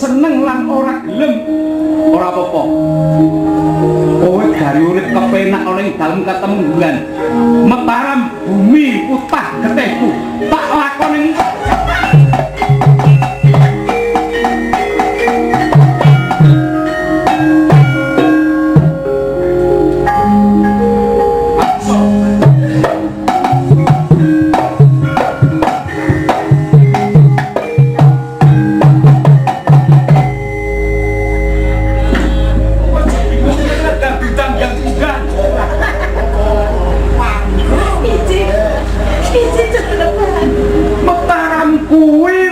seneng lan ora gelem. Ora apa-apa. Kowe gari urip kepenak ana ing dalem katemenggungan. Mataram bumi putah getihku. Tak lakoni. Mataram kuwi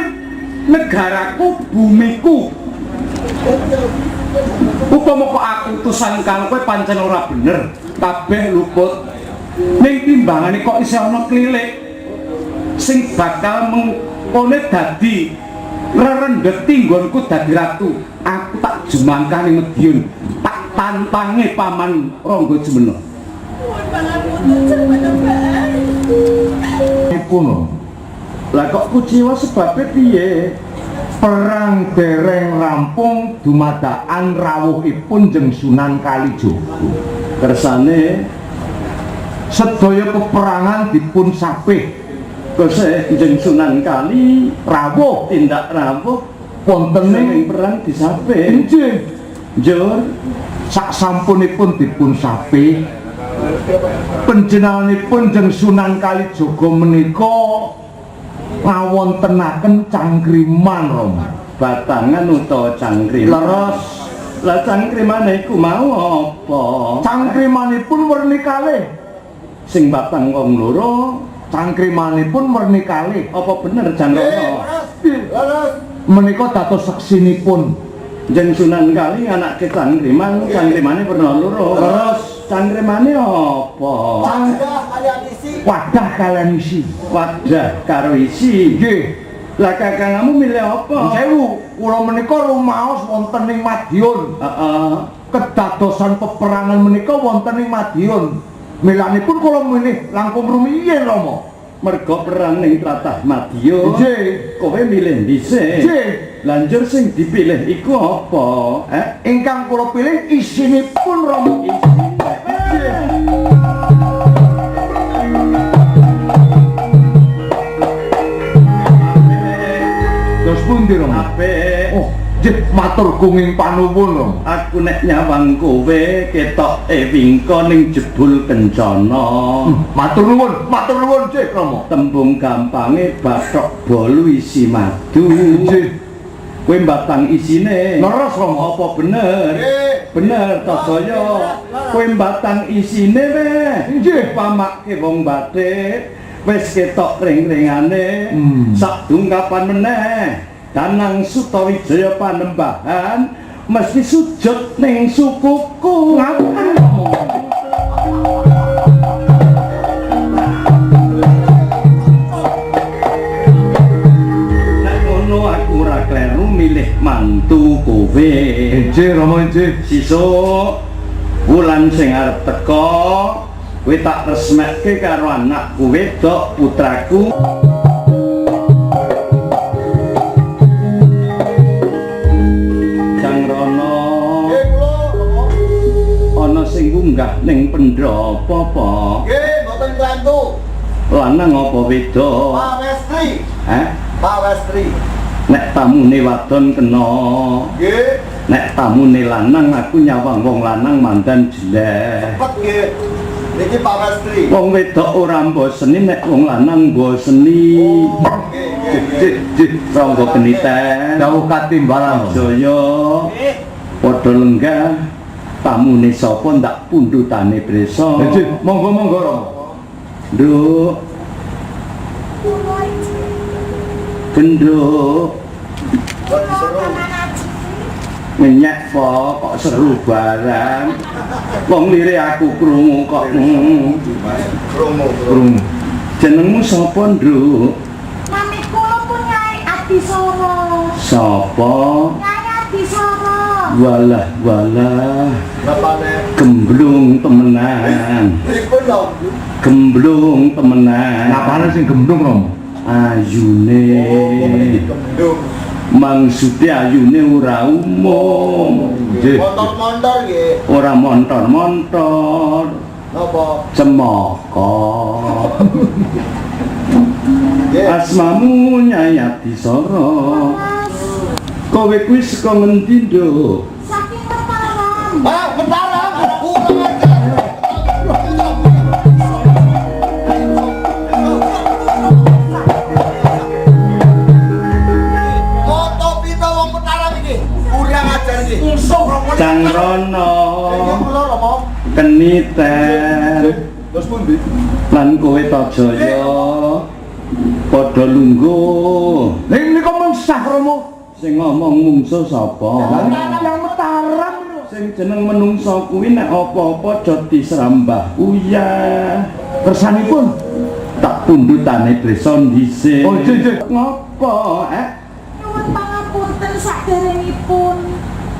negaraku, bumiku. Upama kok aku utusan karo kowe pancen ora bener, kabeh luput. Ning timbangane kok isih ana klilik sing bakal mengkone dadi rerendheti nggonku dadi ratu. Aku tak jumangkah ning Madiun, tak tantange paman Rangga Jumena. Iku Lah kok kuciwa sebabe piye? Perang dereng rampung dumadakan rawuhipun Jeng Sunan Kalijaga. Kersane sedaya peperangan dipun sapih. Kose Jeng Sunan Kali rawuh tindak rawuh wonten ing perang disapih. Nggih. Njur sak sampunipun dipun sapih panjenenganipun Jeng Sunan Kalijaga menika ngawontenaken cangkriman Rama. Batangan utawa cangkriman. Leres. Lah cangkrimane iku mau apa? Cangkrimanipun werni kalih. Sing batang wong loro, cangkrimanipun werni kalih. Apa bener Jangrono? Leres. Menika dados seksinipun Jeng Sunan Kali anake cangkriman, cangkrimane werna loro. Leres. Cangkrimane apa? Wadah kalian isi. Wadah karo isi. Nggih. Lah kakangmu milih apa? Sewu, kula menika rumaos wonten ing Madiun. Heeh. Kedadosan peperangan menika wonten ing Madiun. Milanipun kula milih langkung rumiyin Rama. Mergo perang ning tlatah Madiun. Nggih. Kowe milih dhisik. Nggih. Lah njur sing dipilih iku apa? Ingkang kula pilih isinipun Rama. Isine. Terus pundi Rama? Apik. Oh, nggih matur gunging panuwun Rama. Aku nek nyawang kowe ketoke wingko ning jebul kencana. Matur nuwun nggih Rama. Tembung gampange bathok bolu isi madu. Nggih. Kowe mbatang isine. Leres Rama. Apa bener? Bener ta saya. Kowe mbatang isine weh. Nggih. Pamake wong bathik wis ketok ring-ringane. Sak dungkapan meneh. Danang Sutawijaya Panembahan mesti sujud ning sukuku. Ngaten Rama. Nek ngono aku ora kleru milih mantu kowe. Nggih Rama nggih. Sesuk wulan sing arep teka kowe tak resmekke karo anakku wedok putraku. Jangrono. Nggih kula Rama. Ana sing munggah ning pendhapa apa? Nggih mboten klentu. Lanang apa wedok? Pak Westri. Heh? Pak Westri. Nek tamune wadon kena. Nggih. Nek tamune lanang aku nyawang wong lanang mandan jelek. Cepet nggih. Niki Pak Westri. Wong wedok ora mboseni nek wong lanang mboseni. Oh, nggih nggih nggih. Nggih, Rangga Keniten. Dawuh katimbalan. Jaya. Padha lenggah. Tamune sapa ndak pundhutane prisa. Nggih, monggo-monggo Rama. Nduk. Genduk. Ngenyek po kok seru barang. Wong lire aku krungu kok. Krungu. Krungu. Jenengmu sapa, Nduk? Nami kula pun Nyai Adisara. Sapa? Nyai Adisara. Walah walah. Bapane Gemblung temenan. pripun lho? Gemblung temenan. Napane sing gemblung Rama? Ayune. Oh, kok meniki gemblung. Mangsude ayune ora umum. Nggih. Montor-montor nggih. Ora montor-montor, Napa? cemaka. Nggih. Asmamu Nyai Adisara. Mas, Kowe kuwi saka ngendi, Nduk? saking Mataram. Ah, Mataram. Kurang ajar. Moto pita wong Mataram iki. Kurang ajar iki. Cangrono, Iki kula Rama. keniten, Terus pundi? lan kowe Tajaya padha lungguh. Ning nika mensah Rama. Sing ngomong mungsuh sapa? Lah yang Mataram lho. Sing jeneng menungsa kuwi nek apa-apa aja disrambah uyah. Kersanipun Tak pundhutane desa dhisik. Oh, nggih, nggih. Ngopo, eh? Nyuwun pangapunten saderengipun.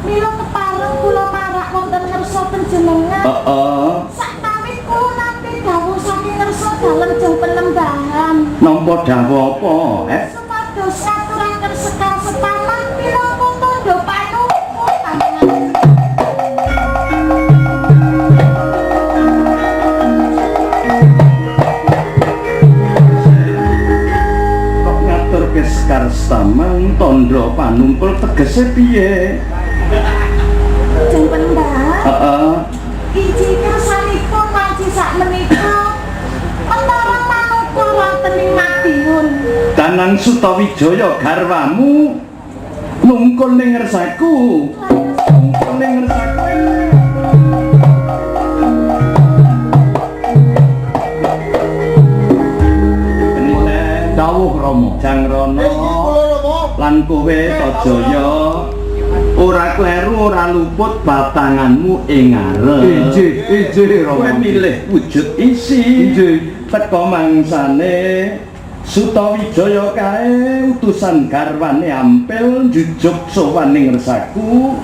Mila kepareng kula marak wonten ngersa panjenengan. Heeh. Sakmawit kula nampi dawuh saking ngersa dalem jeng penembahan. Nampa dawuh apa, eh? Supados ngaturaken sekar setaman minangka tandha panuwun panjenengan. Kok ngaturke sekar setaman tandha panungkul tegese piye? Jeng penembahan. Heeh. Iji kersanipun wanci sakmenika Mataram manungkul wonten ing Madiun. Danang Sutawijaya garwamu nungkul ning ngersaku. Nungkul ning ngersaku. Keniten Dawuh Rama. Jangrono Iki kula Rama. lan kowe Tajaya ora kleru ora luput batanganmu ing ngarep. Injih, injih Kowe Rama. milih wujud isi. Injih. Teka mangsane Sutawijaya kae utusan garwane ampil njujuk sowan ning ngersaku.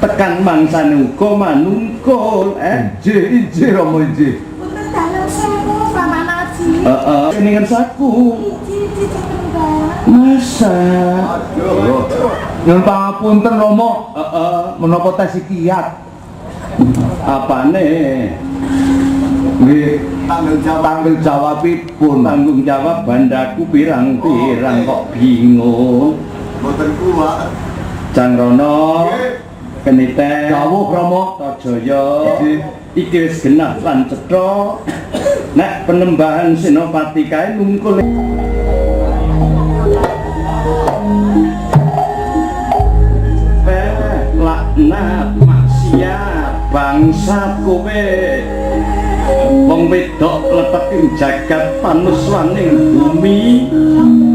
Tekan mangsane uga manungkul, eh. Injih, injih Rama injih. Putra dalem sewu Paman Aji. Heeh, ning ngersaku. Iji iji jeng penembahan. Masa? Aduh. Nyuwun pangapunten Rama, Heeh, menapa tes kiat? apane? Nggih, Tanggung jawab. tanggung jawabipun. Tanggung jawab bandaku pirang-pirang kok bingung. Mboten kuat. Cangrono, Nggih. keniten, Dawuh Rama. Tajaya, Injih. iki wis genah lan cetha. Nek penembahan Senopati kae nungkul laknat maksiat bangsat kowe. Wong wedok leteking jagat panuswaning bumi.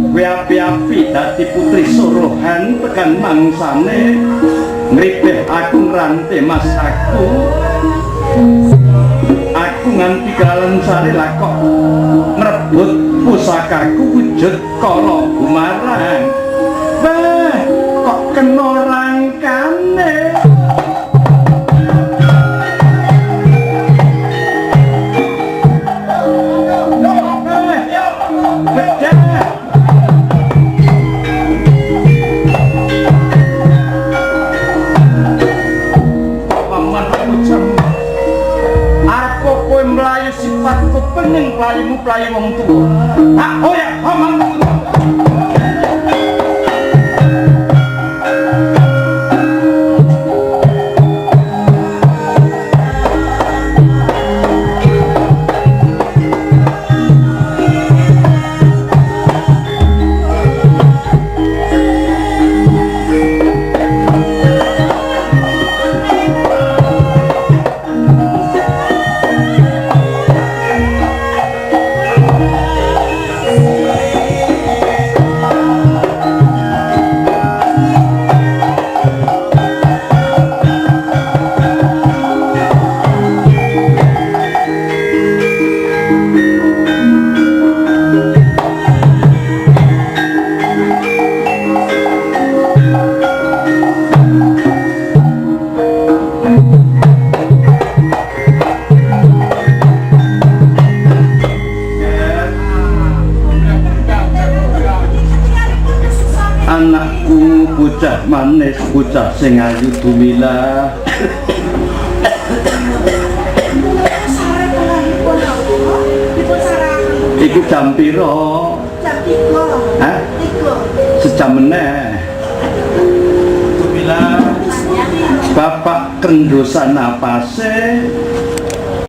Kowe api-api dadi putri suruhan tekan mangsane ngribeh aku ngrante mas aku. Aku nganti kalansare lah kok ngrebut pusakaku wujud kala gumarang. Wah, kok kena rangkane. Sifatku pening pelayimu pelayi wong tuwa. Tak oyak pamanmu. manis bocah sing ayu, Dumilah. Menika sare tengahipun napa? Dipun sarakaken. Iku jam piro? Jam 3. Hah? 3. Sejam meneh. Dumilah, bapak kendusan napase.